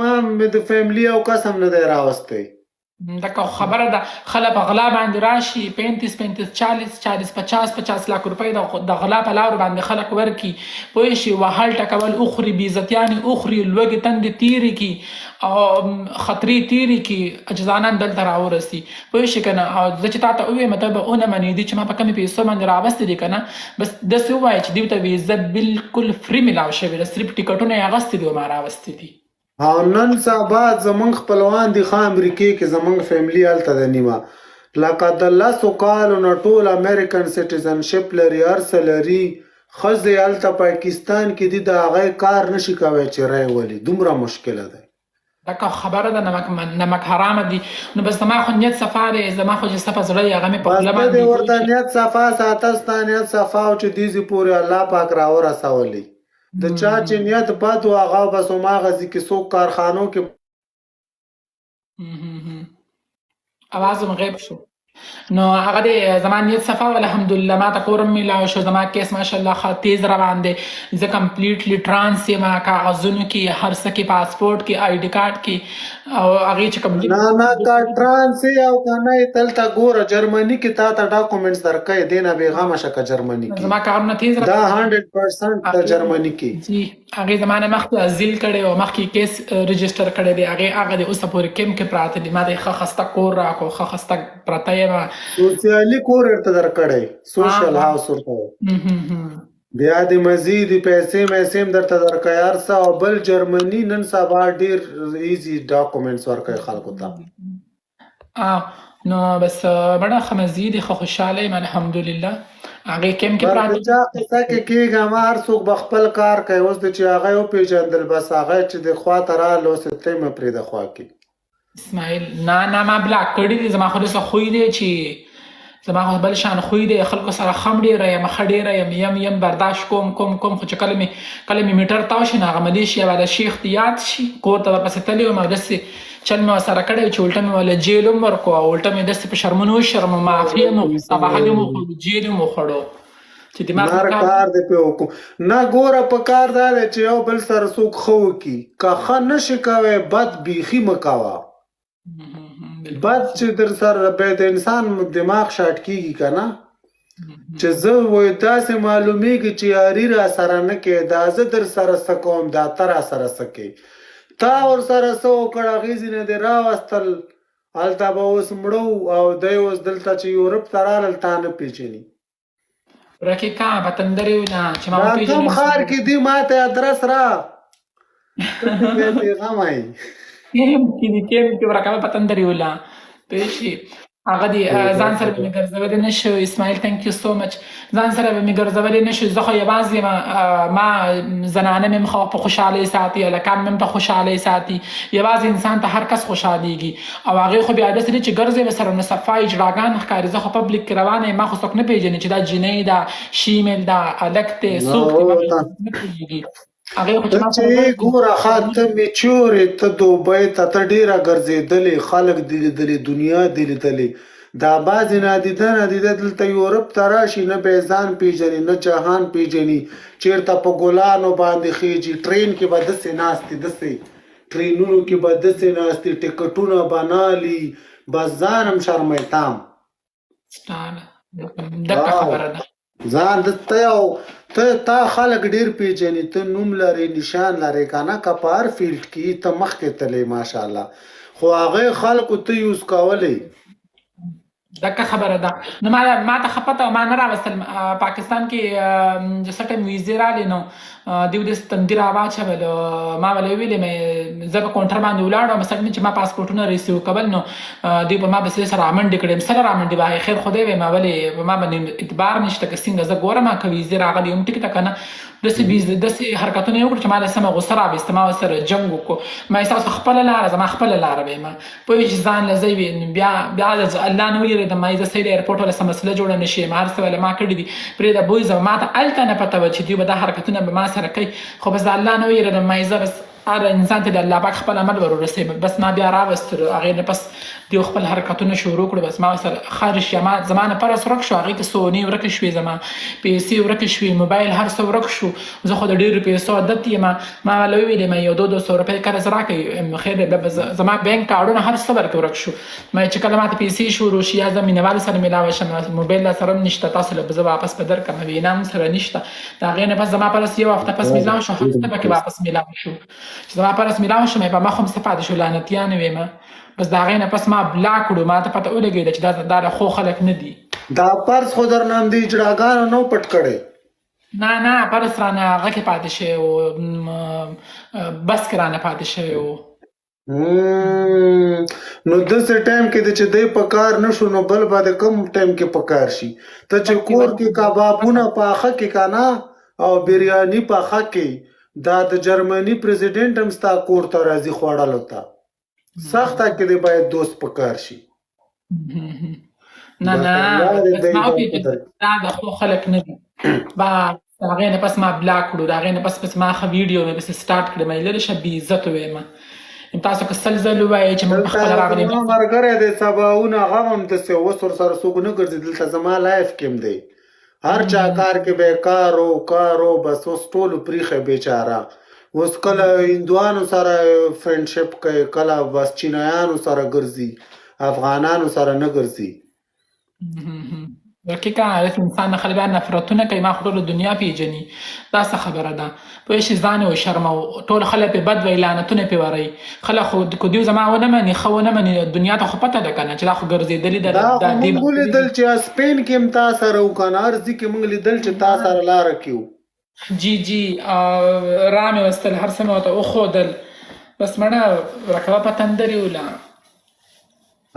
ما مې د فیملی او قسم نه دی راوستی. دغه خبره ده، خله په غلا باندې راشي، 35 35 40 40 50 50 لاک روپۍ د غلا په لارو باندې خلک ورکي، پوه شي، وهل ټکول وخوري، بې عزتیانې وخوري، لوږې تندې تېرې کړي او خطرې تېرې کړي چې ځانان دلته راورسي، پوه شي که نه؟ او زه چې تا ته ووایم ته به ونه منې، دوی چې ما په کمې پیسو باندې راوستي دي که نه، بس داسې ووایه چې دوی ته ویزه بلکل فري ملاو شوې ده، صرف ټکټونه یې اخیستي دي او ما راوستي دي. او نن سبا زمونږ خپلوان دي ښه امریکې کې، زمونږ فیملی هلته ده نیمه، لکه د لسو کالو نه ټول امریکن سټیزنشپ لري، هر څه لري، ښځې هلته پاکستان کې دي، د هغې کار نشي کوی چې رای ولي، دومره مشکله دی. دغه خبره ده، نمک نمک حرام دي. نو بس زما خو نیت صفا دی، زما خو چې څه په زړه یې هغه مې په بس خوله ته دې باندې ورته پوه شي. نیت صفا ساته، ستا نیت صفا او چې دې ځي پورې الله پاک راورسولې. د چا چې نیت بد و هغه بس هماغه ځي کې څوک کارخانو کې. اواز هم غیب شو. نو هغه دی، زما نیت صفا و، الحمدلله ما ته کور هم میلاو شو، زما کیس ماشاءالله ښه تیز روان دی، زه کمپلیټلی ټرانس یم، کاغذونو کې هر څه کې، پاسپورت کې، آی ډي کارت کې، او هغې چې کوم نه نه، که ټرانس یې او که نه یې، دلته ګوره جرمني کې تا ته ډاکومنټس درکوي، دې نه بېغمه شه که جرمني کې زما کارونه تیز دا 100% د جرمني کې. جی، هغې زما نه مخکې ازیل کړی او مخکې کیس رجسټر کړی دی، هغې هغه د اوسه پورې کیمپ کې پراته دي. ما ته یې ښه ښایسته کور راکړو، ښه ښایسته پرته یم. سوسیالي کور ورته درکړی، سوشل هاوس ورته، بیا د مزي د پیسې میسې هم درته درکوي، هر څه. او بل جرمني نن سبا ډېر ایزي ډاکومنټس ورکوي خلکو ته. نو بس بڑا ښه مزي دي، ښه خوشحاله یم الحمدلله. هغې کیمپ کې بس د پراته چا قصه کې کېږه مه، هر څوک به خپل کار کوي. اوس د چې هغه یې وپېژندل، بس هغه چې د خوا ته راغله، اوس یې ته مه پرېږده خوا کې. اسماعیل، نه نه، ما بلاک کړی دي. زما خو داسې خوی دی چې زما خو بل شان خوی دی، خلکو سره خم ډېره یم، ښه ډېره یم، یم یم برداشت کوم کوم کوم، خو چې کله مې میټر تاو شي نو هغه ملیشیا والا شیخ دې یاد شي. کور ته ورپسې تللی وم او داسې چل مې ورسره کړی چې الټه مې وله جیل هم ورکړو او الټه مې داسې په شرمونو وشرمو، معافي هم وغوښته، بخښنه هم وخوړو، جیل هم وخوړو چې دماغ نر مې کار کار دې پې وکړو. نه ګوره، په کار دا دی چې یو بل سره څوک ښه وکړي، که ښه نه شي کوی بد بیخي مه کوه. بد چې در سره به د انسان دماغ شارټ کیږي که نه، چې زه وای داسې معلومیږي چې یاري را سره نه کې، دا زه در سره څه کوم، دا ته را سره څه کې، تا ور سره څه وکړ، هغې ځینې دې راوستل، هلته به اوس مړه وو او دی اوس دلته چې یورپ ته رالل تا نه پېژني. ورکه کا په تندرې نه چې ما دا کوم وپېژنې. ښار کې دی؟ ما ته ادرس را، ته بیا بېغمه یې. کیم کې دي، کیم کې ورکه په تندرې ولا پېښې هغه دی. ځان سره به مې ګرځولی نه شو. اسماعیل، ثانک یو سو مچ. ځان سره به مې ګرځولی نه شو. زه خو یوازې یم، ما زنانه مې هم په خوشحالۍ ساتي، هلکان مې هم په خوشحالۍ ساتي. یوازې انسان ته هر کس خوشحالېږي او هغې خو بیا داسې دی چې ګرځې به سره نو صفا اجراګان ښکاري. زه خو پبلک کې روانه یم، ما خو څوک نه پېژني چې دا جینۍ ده، شیمیل ده، هلک دی، څوک دی، ما ته نه پوهېږي. هغې خو چې ته ما چې سره ګرځي ګوره ښه، ته میچور یې، ته دوبۍ ته ته ډېره ګرځېدلې، خلک دې لیدلي، دنیا دې لیدلې. دا بعضې نادیده نادیده دلته یورپ ته راشي، نه به یې ځان پېژني نه جهان پېژني، چېرته په ګلانو باندې خېژي، ټرین کې به داسې ناست دي، داسې ټرینونو کې به داسې ناست دي، ټکټونه به نه اخلي، بس ځان هم شرموي تام. ستانه دغه خبره ده. ځان د ته او ته تا خلک ډیر پیژني، ته نوم لرې، نشان لرې که نه، که په هر فیلډ کې ته مخکې تلې ماشاءالله، خو هغه خلکو ته یوز کولې. دغه خبره ده. نو ما ته خپته ما نه راوستل. پاکستان کې چې څه ټایم ویزې رالې نو دیو داسې تندي راواچول. ما ولې ویلې مې زه په کاونټر باندې ولاړم، سر مې چې ما پاسپورټونه ریسیو کول نو دوی په ما پسې سره رامنډې کړې، سره رامنډې وهي. خیر خدای وی، ما ولې په ما باندې اعتبار نشته که څنګه؟ زه ګورم که ویزې راغلي هم ټیک ده که نه. داسې داسې حرکتونه یې وکړو چې ما له سمه غوسه راویسته، ما ورسره جنګ وکړو. ما یې ستاسو خپله لاره، زما خپله لاره به ما پوه چې ځان له ځای وي. بیا بیا الله نه ویرېدم، ما یې زه صحیح ایرپورټ ولا څه مسله جوړه نه شي، ما هر څه ولا ما کړي دي، پرېږده بوی زه. ما ته هلته نه پته وه چې دوی به دا حرکتونه به ما سره کوي، خو بس د الله نه ویرېدم. ما یې زه بس هر انسان ته د الله پاک خپل عمل ور ورسوي. بس ما بیا راوستلو، هغې نه پس دیو خپل حرکتونه شروع کړو. بس ما سره خرش یا ما زما نه پرس ورک شو، هغې کې سونې ورکې شوې، زما پیسې ورکې شوې، موبایل هر څه ورک شو. زه خو د ډېرو پیسو عادت یم. ما له وویلې ما یو دوه دوه سوه روپۍ قرض راکړئ، خیر دی. بیا زما بانک کارډونه هر څه ورکې ورک شو. ما چې کله ماته پیسې شروع شي یا زه مینهوالو سره میلاوه شم، موبایل لا سره هم نشته، تاسو له به زه واپس به درکړم، وینا هم سره نشته. د هغې نه پس زما پرس یو هفته پس میلاو شو، هر څه پکې واپس میلاو شو. چې زما پرس میلاو شو، مې په مخ هم څه پاتې شو، لعنتیان وې ما. بس د هغې نه پس ما بلاک کړو، ما ته پته ولګېده چې دا د ښو خلک نه دي. دا پرس خو درنه همدې اجراګانو نه و پټ کړی؟ نه نه، پرس رانه هغه کې پاتې شوی و، بس کې رانه پاتې شوی و. نو داسې ټایم کې چې دی په کار نه شو، نو بل به د کوم ټایم کې په کار شي؟ ته چې کور کې کبابونه پاخه کې که نه او بریاني پاخه کې، دا د جرمني پریزیډنټ هم ستا کور ته راځي خوړلو ته. سخته کې دی باید دوست په کار شي. نه نه، دا د ښو خلک نه دي. بس هغې نه پس ما بلاک کړو. د هغې نه پس پس ما ښه ویډیو مې پسې سټارټ کړې، ما یې لرې شه بې عزتو ویم. تاسو که سل ځل ووایئ چې موږ په خپله راغلي زما ملګری دی سباوون، هغه هم داسې اوس ورسره څوک نه ګرځي. دلته زما لایف کې هم دی، هر چا کار کې به کار و کار و، بس اوس ټولو پریښی بیچاره. اوس کله هندوانو سره فرندشپ کوي، کله بس چینایانو سره ګرځي، افغانانو سره نه ګرځي. دقیقا، هغه انسان نه خلک بیا نفرتونه کوي. ما خو ټوله دنیا پیژني، دا څه خبره ده؟ پوه شي ځان یې وشرموه، ټول خلک پې بد وایي، لعنتونه پې وروي. خلک خو که دوی زما ونه مني، ښه ونه مني، دنیا ته خو پته ده که نه چې دا خو ګرځېدلي ده. دا خو موږ ولیدل چې سپین کې هم تا سره و که نه، هر ځای کې موږ لیدل چې تا سره لاره کې و. جی جی، را مې وستل، هر څه مې ورته وښودل. بس مړه رکوه په تندرې وله.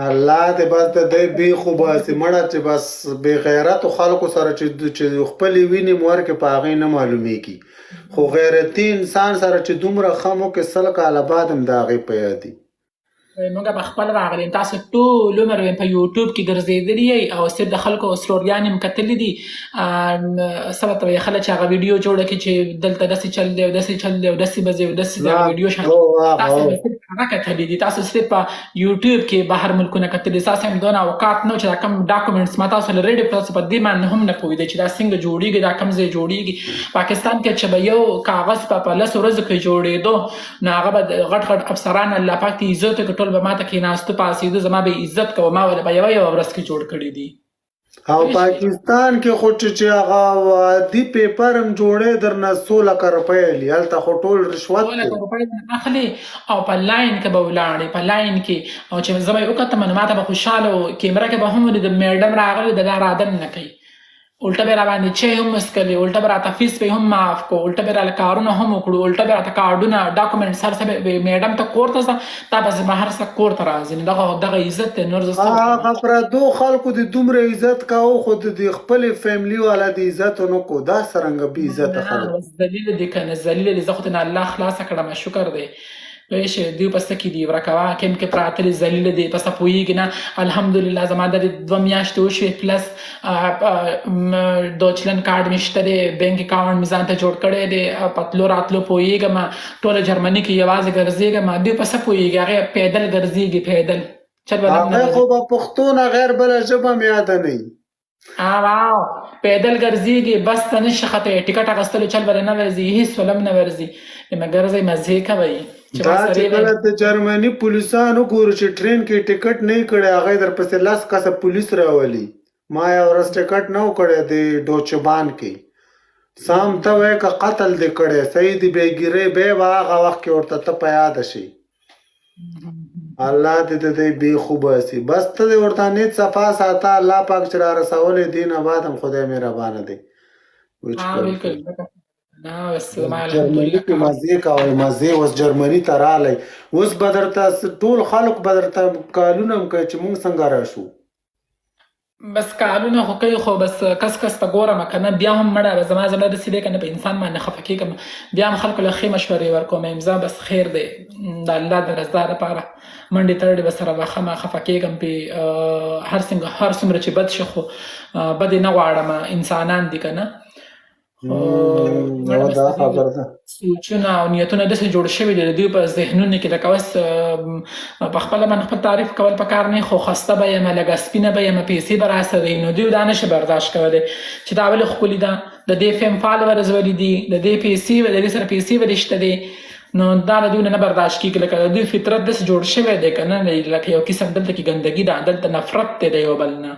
الله دې بس د دی بیخ وباسي مړه، چې بس بې غیرتو خلکو سره چې خپلې وینې مو ورکړې په هغې نه معلومیږي، خو غیرتي انسان سره چې دومره ښه مو کې 100 کاله بعد هم د هغې په یاد دي. موږ به خپل راغلي، تاسو ټول عمر په یوټیوب کې ګرځېدلي یئ او صرف د خلکو سټوریانې هم کتلي دي. څه ورته وایي، خلک چې هغه ویډیو جوړه کړي چې دلته داسې چل دی او داسې چل دی او داسې به ځي او داسې هغه ویډیو شته، تاسو به صرف هغه کتلي دي. تاسو صرف په یوټیوب کې بهر ملکونه کتلي، تاسو هم دونه اوقات نه چې دا کوم ډاکومنټس ما تاسو له ریډي، تاسو په دې باندې هم نه پوهېدئ چې دا څنګه جوړېږي، دا کوم ځای جوړېږي. پاکستان کې چې به یو کاغذ په 10 ورځو کې جوړېدو، نو هغه به غټ غټ افسران الله پاک ته عزت وکړي، ټول به ماته کېناستو پاڅېدو، زما به عزت کوه، ما وله په یوه یوه ورځ کې جوړ کړي دي. او پاکستان کې خو چې هغه عادي پیپر هم جوړې درنه څو لکه روپۍ اخلي، هلته خو ټول رشوت څو لکه روپۍ درنه اخلي او په لاین کې به ولاړې، په لاین کې. او چې زه به یې وکتم نو ماته به خوشحاله و، کیمره کې به هم ولیدم میډم راغلې ده، دا رادن نه کوي، الټه به راباندې چای هم وڅکلې، الټه به راته فیس به هم معاف کو، الټه به راله کارونه هم وکړو، الټه به راته کارډونه ډاکومنټس هر څه به میډم ته کور ته ځه، تا به زما هر څه کور ته راځي. نو دغه عزت دی، نور زه څه وکړم؟ هغه پردو خلکو د دومره عزت کاوه، خو د دې خپلې فیملی والا د عزت ونه کو، دا څرنګه بې عزته خلک؟ ذلیل دي که نه ذلیل دي، زه خو ترېنه الله خلاصه کړم، شکر دی. پوه شې دوی په څه کې دي، ورکوه کم کې پراته دي، ذلیل دي، په څه پوهېږي نه. الحمدلله زما د 2 میاشتې وشوې، پلس دوچلن کارډ مې شته دی، بانک اکاونټ مې ځان ته جوړ کړی دی، په تلو راتلو پوهېږم، ټوله جرمني کې یوازې ګرځېږم. دوی په څه پوهېږي؟ هغې پیدل ګرځېږي، پیدل چل به هغې خو به پښتو نه غیر بله ژبه هم یاده نه وي. واو پیدل ګرځېږي، بس ته نشي ختی، ټیکټ اخیستلو چل به نه ورځي، هېڅ ولم نه ورځي، ګرځئ مزې کوئ. دا چې کله د جرمني پولیسان وګورو چې ټرین کې ټیکټ نه کړی، هغه درپسې 10 کسه پولیس راولي. ما یو ورځ ټیکټ نه و کړی د ډوچبان کې، سم ته وایې که قتل دې کړی، صحیح دی بې ږیرې بیا به هغه وخت کې ورته ته په یاده شي. الله دې د دې بیخ وباسي. بس ته دې ورته نیت صفا ساته، الله پاک چې را رسولې دې نه بعد هم خدای مهربانه دی. بالکل. جرمني کې مزې کوئ، مزې. اوس جرمني ته راغلی، اوس به درته ټول خلک به درته کالونه هم کوي چې موږ څنګه راشو. بس کالونه خو کوي، خو بس کس کس ته ګورم که نه، بیا هم مړه زما زړه داسې دی که نه، په انسان باندې خفه کېږم، بیا هم خلکو له ښې مشورې ورکوم، یم ځه بس خیر دی، د الله د رضا لپاره منډې ترړې به سره وخمه، خفه کېږم پې. هر څنګه هر څومره چې بد شي خو بدې نه غواړم، انسانان دي که نه. خو نو دا خبره ده. سوچونه او نیتونه داسې جوړ شوي دي د دوی په ذهنونو کې، لکه اوس په خپله باندې خپل تعریف کول پکار نه، خو خسته به یم، لږه سپینه به یم، پیسې به راسره وي، نو دوی دا نه شي برداشت کولی چې دا ولې ښکلې ده، د دې فیم فالورز ولې دي، د دې پیسې، د دې سره پیسې ولې شته دي، نو دا له دوی نه برداشت کېږي. لکه د دوی فطرت داسې جوړ شوی دی که نه، لکه یو قسم دلته کې ګندګي ده، دلته نفرت دی د یو بل نه.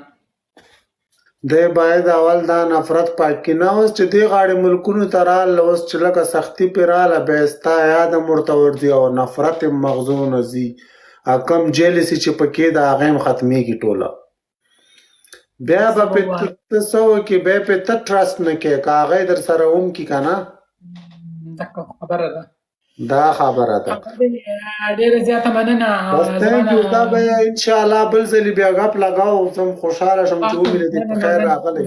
دی باید اول دا نفرت پاک کړي. نه اوس چې دې غاړې ملکونو ته راغله، اوس چې لکه سختي پرې راغله، بیا یې ستا یاد هم ورته ورځي او نفرت یې مغزو نه ځي، او کوم جیلسي چې پکې ده هغه هم ختمېږي ټوله. بیا به پې ته څه وکړې، بیا پې ته ټرسټ نه کوې، که هغه یې در سره هم کړي که نه. دغه خبره ده. دا خبره ده. ډیره زیاته مننه. بس ثانک یو. دا به ان شاء الله بل ځلې بیا غپ لګاو، زه هم خوشاله شم چې ومې لیدې، په خیر راغلی.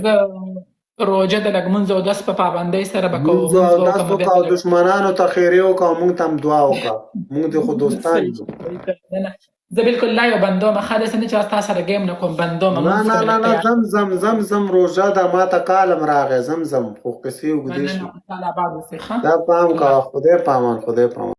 روژه د لږ مونځ او دس په پابندۍ سره به کوو. مونځ او دس وکړه او دښمنانو ته خیرې وکړه او مونږ ته هم دعا وکړه، مونږ دې خو دوستان یو. زه بالکل لایو بندوم، ښه داسې نه چې ستا سره ګیم نه کوم، بندوم. نه نه نه نه، زم زم زم زم، روژه ده، ما ته کالم راغی، زم زم، خو قصې اوږدې شوې. دا پام کوه، خدای پامان، خدای پامان.